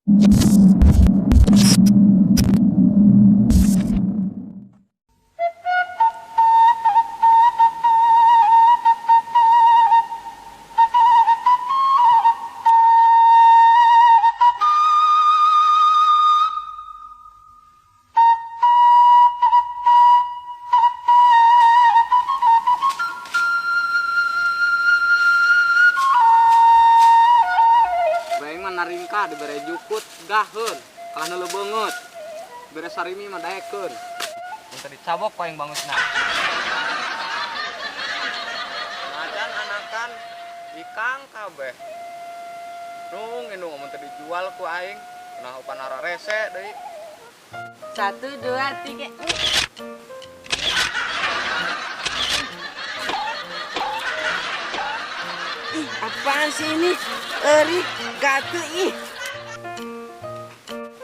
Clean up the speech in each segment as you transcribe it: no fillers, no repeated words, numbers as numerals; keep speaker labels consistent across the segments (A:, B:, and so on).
A: Bae mah naringka dibere jukut gaheun, kalah nu beungeut. Bere sarimi mah daekeun. Mun teu dicabok ku aing bangusna. Macan anakan ikang kabeh. Nung indung mun teu dijual ku aing, nah upan rese deui.
B: 1, 2, 3. Ih, apaan sih ini? Eri, gatel ih.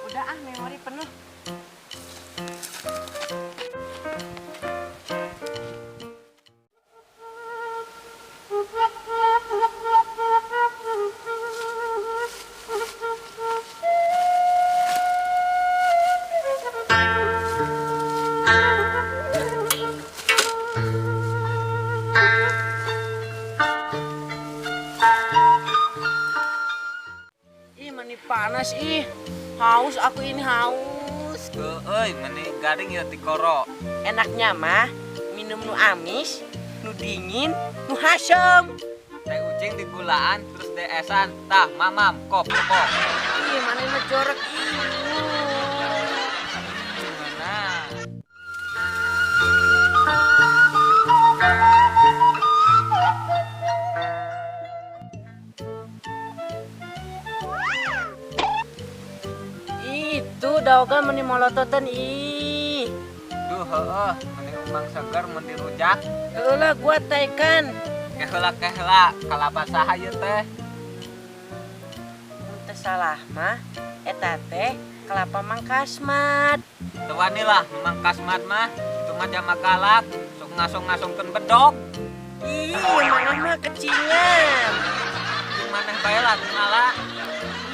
B: Udah ah, memori penuh. Ih, meni panas ih. Haus aku ini, haus.
A: Euy, meni garing ya tikoro.
B: Enaknya mah minum nu amis, nu dingin, nu hasem.
A: Teh ucing digulaan terus deesan. Tah, mamam, kop, kop.
B: Ih, mana mah jorok ih.
A: Gimana?
B: Itu daoga meni molototan ih.
A: Duh, heeh, meni umang seger mun dirujak.
B: Heula gua tekan.
A: Keheula-keheula kalapa saha ieu teh?
B: Mun teu salah mah eta teh kelapa mangkasmat.
A: Teu wani lah mangkasmat mah, itu mah jama galak, sok ngasong-ngasongkeun bedog.
B: Ih, maneh mah kecingan.
A: Jeung maneh bae lah ngala.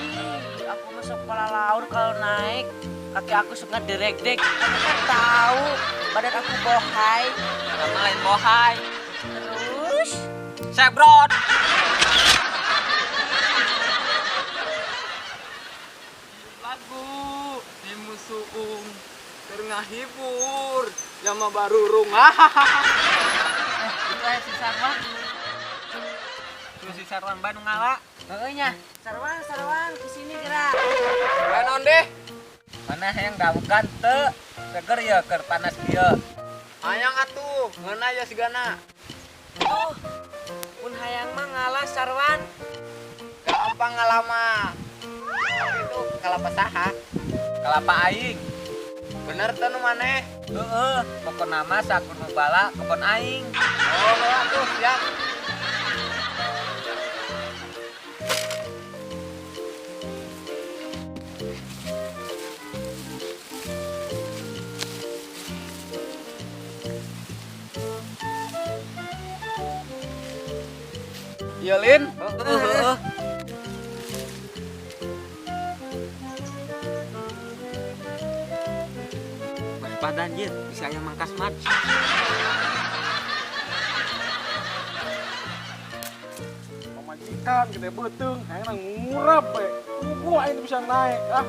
B: Ih, aku mah sok palalaur kalau naik. Kaki aku suka derek-dek. Kamu kan tahu badan aku bohai.
A: Sama lain bohai.
B: Terus?
A: Sebrot. Lagu di musuung keur ngahibur jama barurung. Itu aya si Sarwan. Tuh si Sarwan bae nu ngala.
B: Heeh nya. Sarwan, Sarwan kesini gerak.
A: Bae naon deh? Mana hayang dawegan teu? Seger ya keur panas kieu. Hayang atuh, ngeunah ya sigana.
B: Tuh, mun hayang mah ngalah Sarwan.
A: Gampang ngalah mah. Tapi itu kalapa saha? Kalapa aing. Bener teu nu maneh? Heeh, pokona mah sakur nu bala kebon aing. Oh, atuh siap. Iya, Lin. Heeh. Waspada anjir, bisa aya mangkasmat.
C: Pamajikan gede beuteung, hayangna ngurap we. Puguh aing bisa naik ah.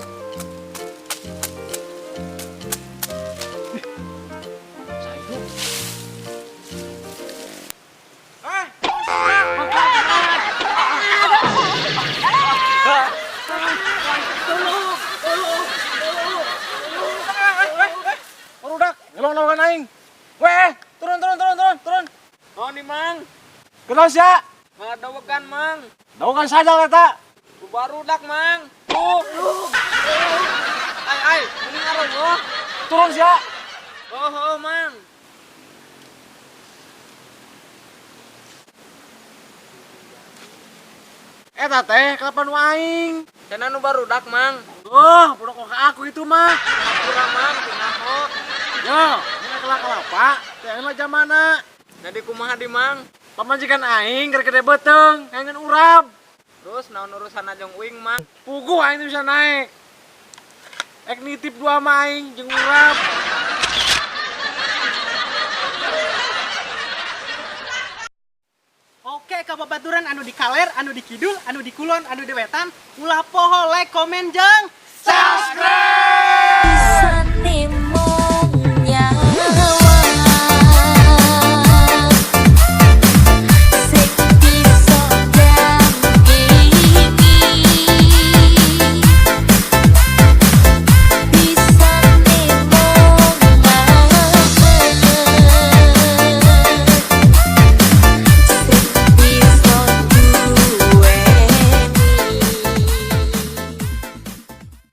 C: Weh,
A: turun, turun, turun, turun, turun. Oh, nih, Mang.
C: Kenal sia?
A: Ngadawegan, Mang.
C: Dawegan saja eta.
A: Barudak, Mang. Tuh. Ai, ai, mending ngarogoh.
C: Turun sia.
A: Oh, oh, Mang.
C: Eta teh kelapa nu aing.
A: Cenah nu barudak, Mang.
C: Oh, budak ka aku itu mah.
A: Kurang, Mang, tingaho.
C: Yo, ini kelapa, teh aing jamana.
A: Jadi kumaha di, Mang?
C: Pamajikan aing keur gede beuteung, hayang urap.
A: Terus naon urusan jeung uing, Mang?
C: Puguh aing teu bisa naik. Ek nitip dua ma aing jeung ngurap.
D: Oke, ka babaturan anu di kaler, anu di kidul, anu di kulon, anu di wetan, ulah poho like, komen, jeung
C: Subscribe!